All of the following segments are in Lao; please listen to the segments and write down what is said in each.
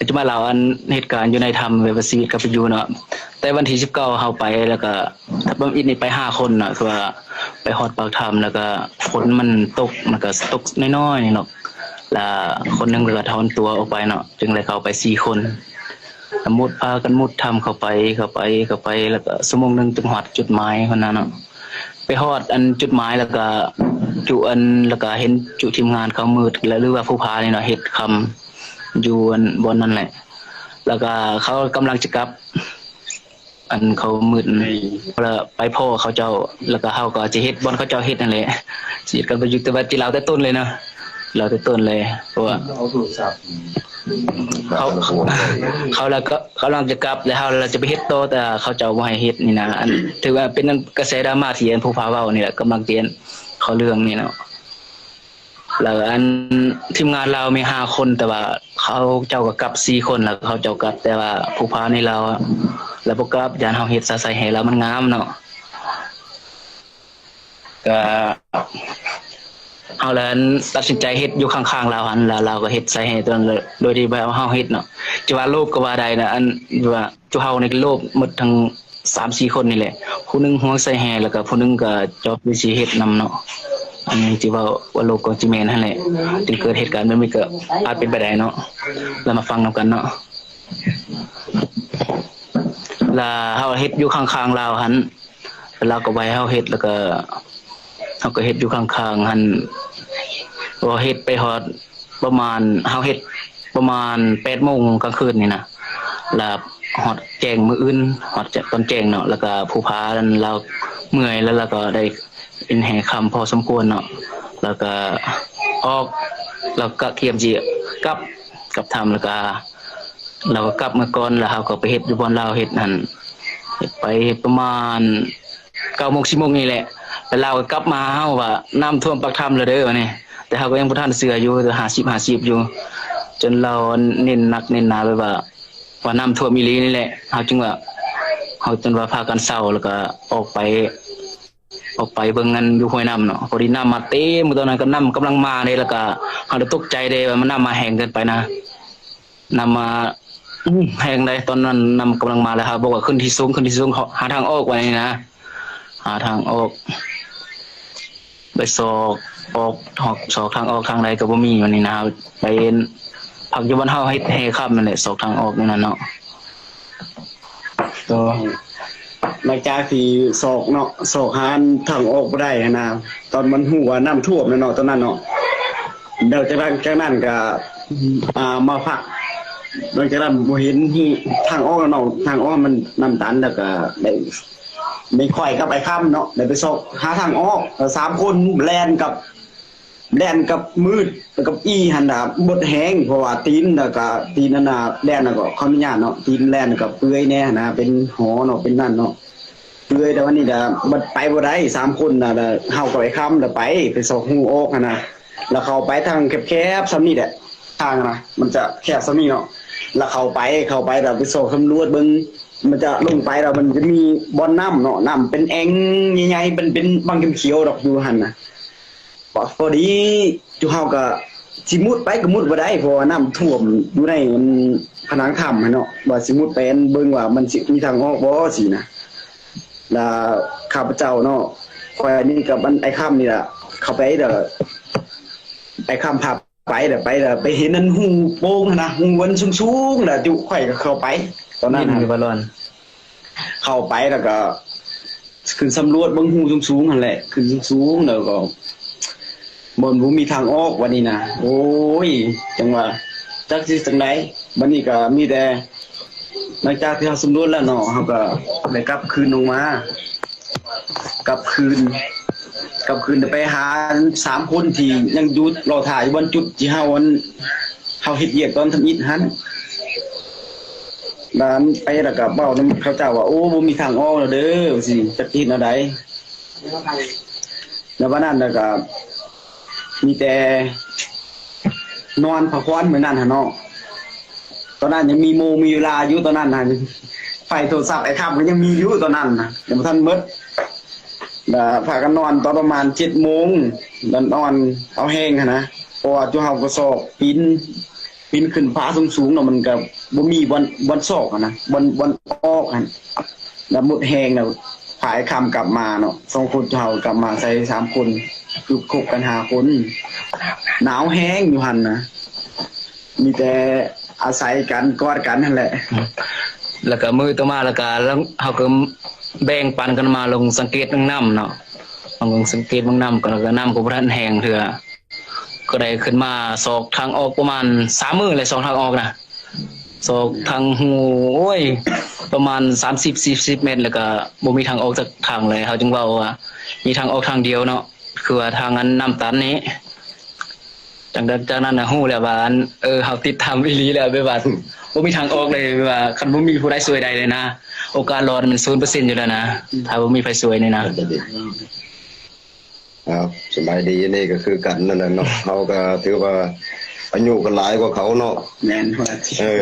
ກໍຈະມາເລົ່າອັນເຫດການຢູ່ໃນຖ້ຳ ແບບວ່າຊີວິດການເປັນຢູ່ເນາະ. ແຕ່ວັນທີສິບເກົ້າເຮົາໄປ ແລ້ວກໍທຳອິດນີ້ໄປຫ້າຄົນເນາະ ຄືວ່າໄປຮອດປາກຖ້ຳ ແລ້ວກໍຝົນມັນຕົກ ມັນກໍຕົກນ້ອຍໆນີ້ເນາະ ແລ້ວຄົນໜຶ່ງກໍຖອນຕົວອອກໄປເນາະ ຈຶ່ງໄດ້ເຂົ້າໄປສີ່ຄົນ. ກໍມຸດ ພາກັນມຸດຖ້ຳເຂົ້າໄປ ເຂົ້າໄປ ເຂົ້າໄປ ແລ້ວກໍຊົ່ວໂມງໜຶ່ງຈຶ່ງຮອດຈຸດໝາຍຫັ້ນນະເນາະ. ໄປຮອດອັນຈຸດໝາຍ ແລ້ວກໍຈຸອັນ ແລ້ວກໍເຫັນຈຸທີມງານເຂົາມືດ ແລະ ຫຼືວ່າພູຜານີ້ເນາະ ເຮັດຄຳຢູ່ອັນບ່ອນນັ້ນແຫຼະ. ແລ້ວກໍເຂົາກຳລັງຈະກັບ ອັນເຂົາມືດ ແລ້ວໄປພໍ້ເຂົາເຈົ້າ ແລ້ວກໍເຮົາກໍຈະເຮັດບ່ອນເຂົາເຈົ້າເຮັດນັ້ນແຫຼະ ຊິເຮັດກັນໄປຢູ່ ແຕ່ວ່າຊິເລົ່າແຕ່ຕົ້ນເລີຍເນາະ ເລົ່າແຕ່ຕົ້ນເລີຍ ເພາະວ່າ ເອົາໂທລະສັບ ເຂົາ ເຂົາລະກໍກຳລັງຈະກັບ ແລ້ວເຮົາລະຈະໄປເຮັດຕໍ່ ແຕ່ເຂົາເຈົ້າບໍ່ໃຫ້ເຮັດນີ້ນະ. ອັນຖືວ່າເປັນກະແສດຣາມາທີ່ອັນພູຜາເວົ້ານີ້ແຫຼະ ກຳລັງຈະເຂົ້າເລື່ອງນີ້ເນາະ. ແລ້ວອັນທີມງານລາວມີຫ້າຄົນ ແຕ່ວ່າເຂົາເຈົ້າກໍກັບສີ່ຄົນ ແລ້ວເຂົາເຈົ້າກັບ ແຕ່ວ່າພູຜານີ້ລາວ ລາວບໍ່ກັບ ຢ້ານເຮົາເຮັດຊະໃສ່ແຮ່ລາວມັນງາມເນາະ. ກະເຮົາລະຕັດສິນໃຈເຮັດຢູ່ຂ້າງໆລາວຫັ້ນ ລາວ ລາວກໍເຮັດໃສ່ແຮ່ຕົວນັ້ນ ໂດຍທີ່ບໍ່ໃຫ້ເຮົາເຮັດເນາະ. ຈະວ່າໂລບກໍວ່າໄດ້ນະ ອັນວ່າຈຸເຮົານີ້ໂລບໝົດທັງສາມສີ່ຄົນນີ້ແຫຼະ ຜູ້ໜຶ່ງຫ່ວງໃສ່ແຮ່ ແລ້ວກໍຜູ້ໜຶ່ງກໍຈອບຢູ່ຊິເຮັດນຳເນາະ. ອັນນີ້ທີ່ເວົ້າວ່າໂລບກໍຊິແມ່ນຫັ້ນແຫຼະ ຈຶ່ງເກີດເຫດການແບບນີ້ ກໍອາດເປັນໄປໄດ້ເນາະ. ລະມາຟັງນຳກັນເນາະ. ລະເຮົາເຮັດຢູ່ຂ້າງໆລາວຫັ້ນ ລາວກໍບໍ່ໃຫ້ເຮົາເຮັດ ແລ້ວກໍເຮົາກໍເຮັດຢູ່ຂ້າງໆຫັ້ນ ພໍເຮັດໄປຮອດປະມານ ເຮົາເຮັດປະມານແປດໂມງກາງຄືນນີ້ນະ ລະຮອດແຈ້ງມື້ອື່ນ ຮອດຕອນແຈ້ງເນາະ. ແລ້ວກໍພູຜານັ້ນລາວເມື່ອຍ ແລ້ວລາວກໍໄດ້ເປັນແຮ່ຄ່ຳພໍສົມຄວນເນາະ ແລ້ວກໍອອກ ແລ້ວກໍກຽມຊິກັບ ກັບຖ້ຳ ແລ້ວກໍ ລາວກໍກັບມາກ່ອນ ແລ້ວເຮົາກໍໄປເຮັດຢູ່ບ່ອນລາວເຮັດຫັ້ນ ເຮັດໄປເຮັດປະມານເກົ້າໂມງ ສິບໂມງນີ້ແຫຼະ ແລ້ວລາວກໍກັບມາຫາເຮົາວ່າ ນ້ຳຖ້ວມປາກຖ້ຳແລ້ວເດີ ວ່ານີ້. ແຕ່ເຮົາກໍຍັງບໍ່ທັນເຊື່ອຢູ່ ແຕ່ຫ້າສິບຫ້າສິບຢູ່ ຈົນລາວເນັ້ນໜັກເນັ້ນໜາ ແບບວ່າ ວ່ານ້ຳຖ້ວມອີ່ຫຼີນີ້ແຫຼະ ເຮົາຈຶ່ງວ່າ ເຮົາຈົນວ່າພາກັນເຊົາ ແລ້ວກໍອອກໄປ ອອກໄປເບິ່ງອັນຢູ່ຫ້ວຍນ້ຳເນາະ ພໍດີນ້ຳມາເຕັມ ຕອນນັ້ນກໍນ້ຳກຳລັງມາເດ້ ແລ້ວກໍເຮົາໄດ້ຕົກໃຈເດ້ວ່າມັນນ້ຳມາແຮງເກີນໄປນະ ນ້ຳມາ ອືມ ແຮງໃດ໋ ຕອນນັ້ນນ້ຳກຳລັງມາ ແລ້ວເຮົາບອກວ່າຂຶ້ນທີ່ສູງ ຂຶ້ນທີ່ສູງ ເຮົາຫາທາງອອກວ່ານີ້ນະ ຫາທາງອອກ ໄປຊອກອອກ ຊອກ ຊອກທາງອອກທາງໃດກໍບໍ່ມີ ວ່ານີ້ນະ ເຮົາໄປພັກຢູ່ບ່ອນເຮົາເຮັດແຮ່ຄ່ຳນັ້ນແຫຼະ ຊອກທາງອອກຢູ່ນັ້ນເນາະ. ໂດຍ ຫຼັງຈາກທີ່ຊອກເນາະ ຊອກຫາທາງອອກບໍ່ໄດ້ຫັ້ນນະ ຕອນມັນຮູ້ວ່ານ້ຳຖ້ວມແລ້ວເນາະ ຕອນນັ້ນເນາະ ແລ້ວຈາກນັ້ນ ຈາກນັ້ນກໍ ອ່າ ມາພັກ ຫຼັງຈາກນັ້ນບໍ່ເຫັນທາງອອກແລ້ວເນາະ ທາງອອກມັນນ້ຳຕັນ ແລ້ວກໍໄດ້ ມີຂ້ອຍກັບອ້າຍຄຳເນາະ ໄດ້ໄປຊອກຫາທາງອອກ ແລ້ວສາມຄົນແລ່ນກັບ ແລ່ນກັບມືດ ກັບອີ່ຫັ້ນນະ ໝົດແຮງ ເພາະວ່າຕີນ ແລ້ວກະຕີນຫັ້ນນະ ແລ່ນ ແລ້ວກໍຂໍອະນຸຍາດເນາະ ຕີນແລ່ນ ແລ້ວກໍເປື່ອຍແດ່ຫັ້ນນະ ເປັນຫໍເນາະ ເປັນນັ້ນເນາະ ເປື່ອຍ. ແຕ່ວ່ານີ້ນະ ມັນໄປບໍ່ໄດ້ ສາມຄົນນະ ເຮົາກັບອ້າຍຄຳລະໄປ ໄປຊອກຮູອອກຫັ້ນນະ ແລ້ວເຂົ້າໄປທາງແຄບໆສ່ຳນີ້ແຫຼະ ທາງນະ ມັນຈະແຄບສ່ຳນີ້ເນາະ ແລ້ວເຂົ້າໄປ ເຂົ້າໄປແລ້ວໄປຊອກສຳຫຼວດເບິ່ງ ມັນຈະລົງໄປແລ້ວມັນຈະມີບ່ອນນ້ຳເນາະ ນ້ຳເປັນແອ່ງໃຫຍ່ໆ ເປັນ ເປັນບັ້ງຂຽວໆດອກ ຢູ່ຫັ້ນນະ. ພໍດີຈຸເຮົາກໍຊິມຸດໄປກໍມຸດບໍ່ໄດ້ ເພາະວ່ານ້ຳຖ້ວມຢູ່ໃນອັນຜະໜັງຖ້ຳຫັ້ນເນາະ ວ່າຊິມຸດໄປອັນເບິ່ງວ່າມັນຊິມີທາງອອກບໍ່ຊີ້ນະ. ລະຂ້າພະເຈົ້າເນາະ ຂ້ອຍນີ້ກັບອັນອ້າຍຄຳນີ້ລະ ເຂົ້າໄປ ລະອ້າຍຄຳພາໄປ ລະໄປ ລະໄປເຫັນອັນຮູໂປ່ງຫັ້ນນະ ຮູອັນສູງໆ ລະຈຸຂ້ອຍກໍເຂົ້າໄປຕອນນັ້ນ ເຫັນຢູ່ບໍ່ລອນ? ເຂົ້າໄປແລ້ວກໍຂຶ້ນສຳຫຼວດເບິ່ງຮູສູງໆຫັ້ນແຫຼະ ຂຶ້ນສູງໆແລ້ວກໍບໍ່ ບໍ່ມີທາງອອກບັດນີ້ນະ. ໂອ້ຍ ຈັ່ງວ່າຈັກຊິຈັ່ງໃດ ບັດນີ້ກໍມີແຕ່ ຫຼັງຈາກທີ່ເຮົາສຳຫຼວດແລ້ວເນາະ ເຮົາກໍໄດ້ກັບຄືນລົງມາ ກັບຄືນ ກັບຄືນໄປຫາສາມຄົນທີ່ຍັງຢູ່ລໍຖ້າຢູ່ບ່ອນຈຸດທີ່ເຮົາອັນ ເຮົາເຮັດວຽກຕອນທຳອິດຫັ້ນ ບາດໄປແລ້ວກໍເວົ້ານຳເຂົາເຈົ້າວ່າ ໂອ້ ບໍ່ມີທາງອອກແລ້ວເດີ ວ່າຊີ້ ຈັກຊິເຮັດແນວໃດ. ແລ້ວບາດນັ້ນແລ້ວກໍມີແຕ່ນອນພັກຜ່ອນມື້ນັ້ນຫັ້ນເນາະ. ຕອນນັ້ນຍັງມີໂມງມີເວລາຢູ່ ຕອນນັ້ນຫັ້ນ ໄຟໂທລະສັບອ້າຍຄຳກໍຍັງມີຢູ່ຕອນນັ້ນນະ ຍັງບໍ່ທັນໝົດ. ລະພາກັນນອນຕອນປະມານເຈັດໂມງ ນອນ ນອນເອົາແຮງຫັ້ນນະ ເພາະວ່າຈຸເຮົາກໍຊອກປີນ ປີນຂຶ້ນຜາສູງໆເນາະ ມັນກໍບໍ່ມີບ່ອນ ບ່ອນຊອກຫັ້ນນະ ບ່ອນ ບ່ອນອອກຫັ້ນ ແລ້ວໝົດແຮງແລ້ວ ພາອ້າຍຄຳກັບມາເນາະ ສອງຄົນເຮົາກັບມາໃສ່ສາມຄົນ ຄືຄົບກັນຫ້າຄົນ ໜາວແຮງຢູ່ຫັ້ນນະ ມີແຕ່ອາໄສກັນ ກອດກັນຫັ້ນແຫຼະ. ແລ້ວກໍມື້ຕໍ່ມາ ແລ້ວກໍເຮົາກໍແບ່ງປັນກັນມາລົງສັງເກດເບິ່ງນ້ຳເນາະ ມາລົງສັງເກດເບິ່ງນ້ຳ ກໍ ແລ້ວກໍນ້ຳກໍບໍ່ທັນແຫ້ງເທື່ອ. ກໍໄດ້ຂຶ້ນມາຊອກທາງອອກປະມານສາມມື້ແຫຼະ ຊອກທາງອອກນະ ຊອກທາງຮູ ໂອ້ຍ ປະມານສາມສິບ ສີ່ສິບແມັດ ແລ້ວກໍບໍ່ມີທາງອອກຈັກທາງເລີຍ. ເຮົາຈຶ່ງເວົ້າວ່າມີທາງອອກທາງດຽວເນາະ ຄືວ່າທາງອັນນ້ຳຕັນນີ້. ຈາກນັ້ນ ຈາກນັ້ນນະຮູ້ແລ້ວວ່າ ອັນ ເອີ ເຮົາຕິດຖ້ຳອີ່ຫຼີແລ້ວ ແບບວ່າບໍ່ມີທາງອອກເລີຍ ແບບວ່າຄັນບໍ່ມີຜູ້ໃດຊ່ວຍໄດ້ເລີຍນະ ໂອກາດລອດມັນສູນເປີເຊັນຢູ່ແລ້ວນະ ຖ້າບໍ່ມີໃຜຊ່ວຍນີ້ນະ. ຄັບ ສະບາຍດີ ອັນນີ້ກໍຄືກັນນັ້ນແຫຼະເນາະ ເຮົາກໍຖືວ່າອາຍຸກໍຫຼາຍກວ່າເຂົາເນາະ. ແມ່ນ ເອີ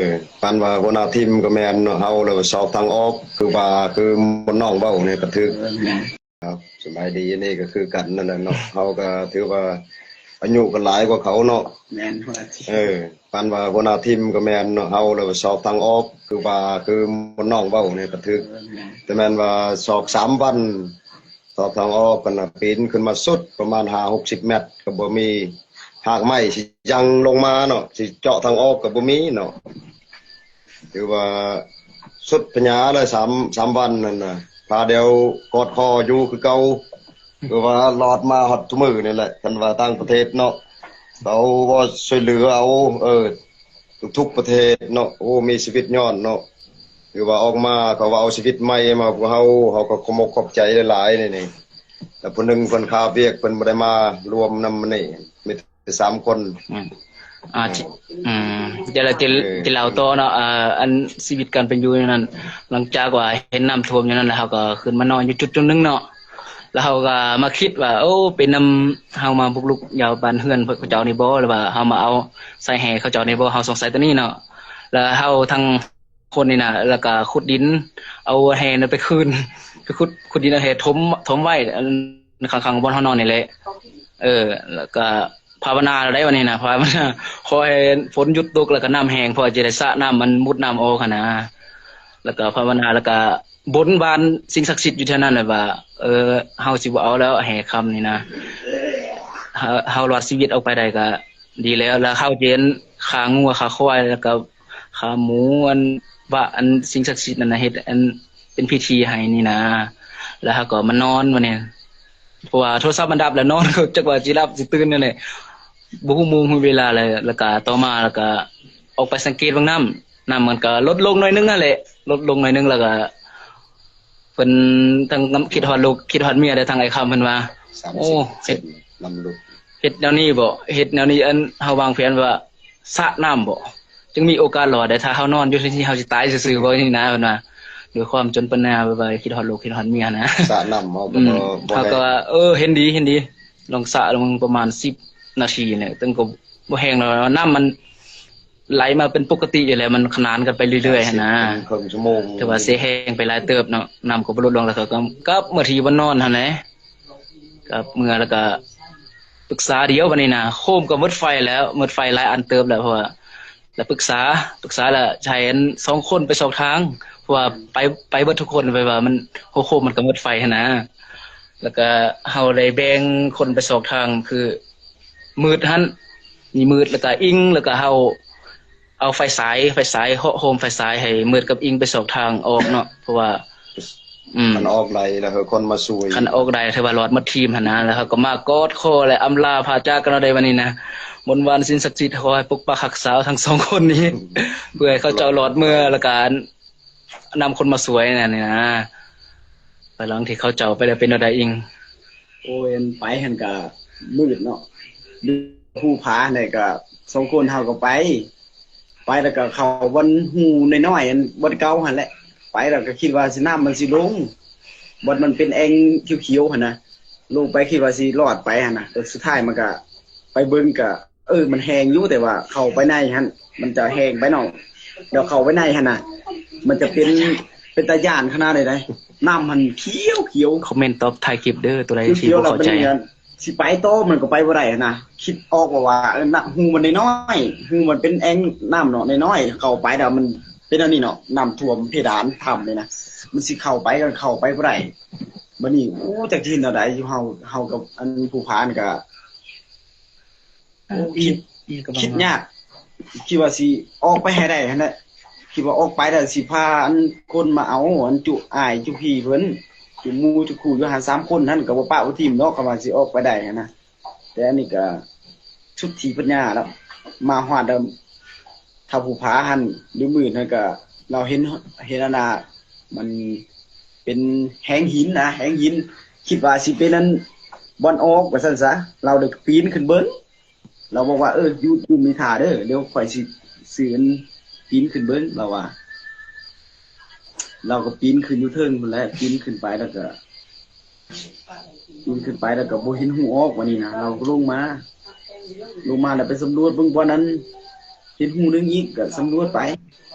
ປານວ່າຫົວໜ້າທີມກໍແມ່ນເນາະ ເຮົາລະຊອກທາງອອກ ຄືວ່າ ຄືໝົດນ້ອງເວົ້ານີ້ກໍຖືກ. ເອີ ແມ່ນ ຄັບ ສະບາຍດີ ອັນນີ້ກໍຄືກັນນັ້ນແຫຼະເນາະ ເຮົາກໍຖືວ່າອາຍຸກໍຫຼາຍກວ່າເຂົາເນາະ. ແມ່ນ ເອີ ປານວ່າຫົວໜ້າທີມກໍແມ່ນເນາະ ເຮົາລະຊອກທາງອອກ ຄືວ່າ ຄືໝົດນ້ອງເວົ້ານີ້ກໍຖືກ. ເອີ ແມ່ນ ແຕ່ແມ່ນວ່າຊອກສາມວັນ ຊອກທາງອອກກັນນະ ປີນຂຶ້ນມາສຸດປະມານຫ້າຫົກສິບແມັດ ກໍບໍ່ມີຮາກໄມ້ຊິຍັງລົງມາເນາະ ຊິເຈາະທາງອອກກໍບໍ່ມີເນາະ. ຖືວ່າສຸດພະຍາແລ້ວ ສາມ ສາມວັນນັ້ນນະ ພາດຽວກອດຄໍຢູ່ຄືເກົ່າ ຄືວ່າລອດມາຮອດທຸກມື້ນີ້ແຫຼະ. ຄັນວ່າຕ່າງປະເທດເນາະ ເຂົາບໍ່ຊ່ວຍເຫຼືອເອົາ ເອີ ທຸກໆປະເທດເນາະ ໂອ້ ມີຊີວິດຍ້ອນເນາະ ຄືວ່າອອກມາ ເຂົາວ່າເອົາຊີວິດໃໝ່ມາພວກເຮົາ ເຮົາກໍຂອບອົກຂອບໃຈຫຼາຍໆ ນີ້ ນີ້ ແລ້ວຜູ້ໜຶ່ງເພິ່ນຄາວຽກ ເພິ່ນບໍ່ໄດ້ມາລວມນຳມື້ນີ້ ມີແຕ່ສາມຄົນ. ອືມ ອາ ອືມ ທີ່ ອືມ ຈະ ຈະ ເອີ ຈະເລົ່າຕໍ່ເນາະ ເອີ ອັນຊີວິດການເປັນຢູ່ນັ້ນ ຫຼັງຈາກວ່າເຫັນນ້ຳຖ້ວມຢູ່ນັ້ນ ແລ້ວເຮົາກໍຂຶ້ນມານອນຢູ່ຈຸດ ຈຸດໜຶ່ງເນາະ ແລ້ວເຮົາກໍມາຄິດວ່າ ໂອ້ ເປັນນຳເຮົາມາບຸກລຸກຢາວບ້ານເຮືອນເຂົາເຈົ້ານີ້ບໍ່ ຫຼືວ່າເຮົາມາເອົາໃສ່ແຮ່ເຂົາເຈົ້ານີ້ບໍ່ ເຮົາສົງໄສຕົວນີ້ເນາະ. ແລ້ວເຮົາທັງຄົນນີ້ນະ ແລ້ວກໍຂຸດດິນ ເອົາແຮ່ນັ້ນໄປຄືນ ໄປຂຸດ ຂຸດດິນເອົາແຮ່ຖົມ ຖົມໄວ້ ອັນ ຂ້າງໆບ່ອນເຮົານອນນີ້ແຫຼະ ເອີ ແລ້ວກໍພາວະນາແລ້ວໄດ໋ ບາດນີ້ນະ ພາວະນາຂໍໃຫ້ຝົນຢຸດຕົກ ແລ້ວກໍນ້ຳແຫ້ງ ເພາະວ່າຈະໄດ້ສະນ້ຳ ມັນໝຸດນ້ຳອອກຫັ້ນນະ ແລ້ວກໍພາວະນາ ແລ້ວກໍບົນບານສິ່ງສັກສິດຢູ່ແຖວນັ້ນແຫຼະວ່າ ເອີ ເຮົາຊິບໍ່ເອົາແລ້ວແຮ່ຄຳນີ້ນະ ເຮົາ ເຮົາລອດຊີວິດອອກໄປໄດ້ກໍດີແລ້ວ ແລ້ວເຮົາຈະເຫັນຂ້າງົວຂ້າຄວາຍ ແລ້ວກໍຂ້າໝູ ອັນ ວ່າ ອັນ ສິ່ງສັກສິດນັ້ນນະ ເຮັດ ອັນ ເປັນພິທີໃຫ້ນີ້ນະ ແລ້ວເຮົາກໍມານອນ ບາດນີ້ ເພາະວ່າໂທລະສັບມັນດັບ ແລ້ວນອນກໍຈັກວ່າຊິຫຼັບຊິຕື່ນແນວໃດ ບໍ່ຮູ້ໂມງຮູ້ເວລາເລີຍ. ແລ້ວກະຕໍ່ມາ ແລ້ວກະອອກໄປສັງເກດເບິ່ງນ້ຳ ນ້ຳມັນກະລົດລົງໜ້ອຍໜຶ່ງຫັ້ນແຫຼະ ລົດລົງໜ້ອຍໜຶ່ງ ແລ້ວກະເພິ່ນທັງຄິດຮອດລູກ ຄິດຮອດເມຍ ແລະ ທັງອ້າຍຄຳເພິ່ນວ່າ ໂອ້ ເຮັດ ນ້ຳຫຼຸດ ເຮັດແນວນີ້ບໍ ເຮັດແນວນີ້ ອັນ ເຮົາວາງແຜນວ່າ ສະນ້ຳບໍ ຈຶ່ງມີໂອກາດລອດໄດ້ ຖ້າເຮົານອນຢູ່ທີ່ນີ້ ເຮົາຊິຕາຍຊື່ໆບໍ ນີ້ນະ ເພິ່ນວ່າ ດ້ວຍຄວາມຈົນປັນຍາ ແບບວ່າຄິດຮອດລູກ ຄິດຮອດເມຍນະ ສະນ້ຳ ເຮົາກໍ ອືມ ບໍ່ ເຮົາກໍວ່າ ເອີ ເຫັນດີ ເຫັນດີ ລອງສະລອງປະມານສິບນາທີນີ້ ເຖິງກໍບໍ່ແຮງດອກ ນ້ຳມັນໄຫຼມາເປັນປົກກະຕິຢູ່ແລ້ວ ມັນຂະໜານກັນໄປເລື້ອຍໆຫັ້ນນະ ເຄິ່ງຊົ່ວໂມງ ຖືວ່າເສຍແຮງໄປຫຼາຍເຕີບເນາະ ນ້ຳກໍບໍ່ຫຼຸດລົງ ແລ້ວເຂົາກໍກັບມາທີ່ບ່ອນນອນຫັ້ນແຫຼະ ກັບເມືອ ແລ້ວກໍ ປຶກສາດຽວບັດນີ້ນະ ໂຄມກໍໝົດໄຟແລ້ວ ໝົດໄຟຫຼາຍອັນເຕີບແລ້ວ ເພາະວ່າ ແລ້ວປຶກສາ ປຶກສາແລ້ວໃຫ້ອັນສອງຄົນໄປສອກທາງ ເພາະວ່າໄປ ໄປເບິດທຸກຄົນ ແບບວ່າມັນ ຫົວໂຄມມັນກໍໝົດໄຟຫັ້ນນະ ແລ້ວກໍເຮົາໄດ້ແບ່ງຄົນໄປສອກທາງ ຄືມືດຫັ້ນ ມີມືດ ແລ້ວກໍອິງ ແລ້ວກໍເຮົາ ເອົາໄຟສາຍ ໄຟສາຍ ເຫາະໂຮມໄຟສາຍໃຫ້ມືດກັບອິງໄປສອກທາງອອກເນາະ ເພາະວ່າ ອືມ ຄັນອອກໄດ້ແລ້ວ ເອີ ຄົນມາຊ່ວຍ ຄັນອອກໄດ້ຖືວ່າລອດໝົດທີມຫັ້ນນະ ແລ້ວເຮົາກໍມາກອດຄໍ ແລະ ອຳລາພາຈາກກັນເອົາໄດ້ບັດນີ້ນະ ບົນວານສິ່ງສັກສິດ ຂໍໃຫ້ປົກປັກຮັກສາທັງສອງຄົນນີ້ ເພື່ອໃຫ້ເຂົາເຈົ້າລອດເມືອ ແລ້ວກະນຳຄົນມາຊ່ວຍນັ້ນນີ້ນະ ພາຍຫຼັງທີ່ເຂົາເຈົ້າໄປແລ້ວເປັນແນວໃດອີງ? ໂອ້ຍ ໄປຫັ້ນກະມືດເນາະ ຢູ່ພູຜາຫັ້ນແຫຼະ ກະສອງຄົນເຮົາກໍໄປ ໄປແລ້ວກໍເຂົ້າບ່ອນຮູນ້ອຍໆ ອັນບ່ອນເກົ່າຫັ້ນແຫຼະ ໄປແລ້ວກໍຄິດວ່າຊິ ນ້ຳມັນຊິລົງ ບ່ອນມັນເປັນແອ່ງຂຽວໆຫັ້ນນະ ລົງໄປຄິດວ່າຊິລອດໄປຫັ້ນນະ ແຕ່ສຸດທ້າຍມັນກໍໄປເບິ່ງກໍ ເອີ ມັນແຫ້ງຢູ່ ແຕ່ວ່າເຂົ້າໄປໃນຫັ້ນ ມັນຈະແຫ້ງໄປເນາະ ແລ້ວເຂົ້າໄປໃນຫັ້ນນະ ມັນຈະເປັນ ເປັນຕາຢ້ານຂະໜາດໃດ ນ້ຳມັນຂຽວໆ ຄອມເມັນຕອບທ້າຍຄລິບເດີ ຕົວໃດທີ່ບໍ່ເຂົ້າໃຈ ຂຽວໆ ແລ້ວມັນ ຊິໄປຕໍ່ມັນກໍໄປບໍ່ໄດ້ຫັ້ນນະ. ຄິດອອກວ່າ ວ່າ ເອີ ນະ ຮູມັນນ້ອຍໆ ຮູມັນເປັນແອ່ງນ້ຳເນາະ ນ້ອຍໆ ເຂົ້າໄປແລ້ວມັນເປັນອັນນີ້ເນາະ ນ້ຳຖ້ວມເພດານຖ້ຳນີ້ນະ ມັນຊິເຂົ້າໄປກໍເຂົ້າໄປບໍ່ໄດ້. ບັດນີ້ ໂອ້ ຈັກຊິເຮັດແນວໃດ ຢູ່ເຮົາ ເຮົາກັບອັນຜູ້ພານກໍ ໂອ້ ຄິດ ຄິດຍາກ ຄິດວ່າຊິອອກໄປໃຫ້ໄດ້ຫັ້ນແຫຼະ ຄິດວ່າອອກໄປແລ້ວຊິພາອັນຄົນມາເອົາ ອັນຈຸອ້າຍຈຸພີ່ເພິ່ນ ຈຸໝູ່ຈຸຄູ່ຢູ່ຫັ້ນ ສາມຄົນຫັ້ນ ກໍບໍ່ປະບໍ່ຖິ້ມດອກ ຄັນວ່າຊິອອກໄປໄດ້ຫັ້ນນະ. ແຕ່ອັນນີ້ກໍສຸດທີ່ປັນຍາແລ້ວ ມາຮອດແລ້ວ ທ້າວພູຜາຫັ້ນ ຫຼືມື້ນັ້ນກໍລາວເຫັນ ເຫັນອັນນ່າ ມັນເປັນແຮງຫີນນະ ແຮງຫີນ ຄິດວ່າຊິເປັນອັນບ່ອນອອກວ່າຊັ້ນຊະ ລາວໄດ້ປີນຂຶ້ນເບິ່ງ ລາວບອກວ່າ ເອີ ຢູ່ ຢູ່ນີ້ຖ້າເດີ ດຽວຂ້ອຍຊິ ຊິອັນປີນຂຶ້ນເບິ່ງ ລາວວ່າ ລາວກໍປີນຂຶ້ນຢູ່ເທິງພຸ້ນແຫຼະ ປີນຂຶ້ນໄປແລ້ວກໍ ປີນຂຶ້ນໄປແລ້ວກໍບໍ່ເຫັນຮູອອກ ບາດນີ້ນະ ລາວກໍລົງມາ ລົງມາແລ້ວໄປສຳຫຼວດເບິ່ງບ່ອນນັ້ນ ເຫັນຮູໜຶ່ງອີກ ກໍສຳຫຼວດໄປ.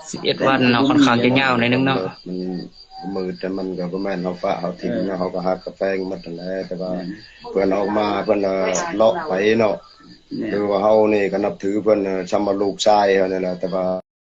ສິບເອັດວັນເນາະ ຂ້ອນຂ້າງຈະຍາວໜ້ອຍໜຶ່ງເນາະ ມັນມືດ ແຕ່ມັນກໍບໍ່ແມ່ນເຮົາປະເຮົາຖິ້ມເນາະ ເຮົາກໍຮັກກັບແພງໝົດຫັ້ນແຫຼະ ແຕ່ວ່າເພິ່ນອອກມາ ເພິ່ນເລາະໄປເນາະ ແມ່ນ ຄືວ່າເຮົານີ້ກໍນັບຖືເພິ່ນສ່ຳວ່າລູກຊາຍເຮົານີ້ແຫຼະ ແຕ່ວ່າ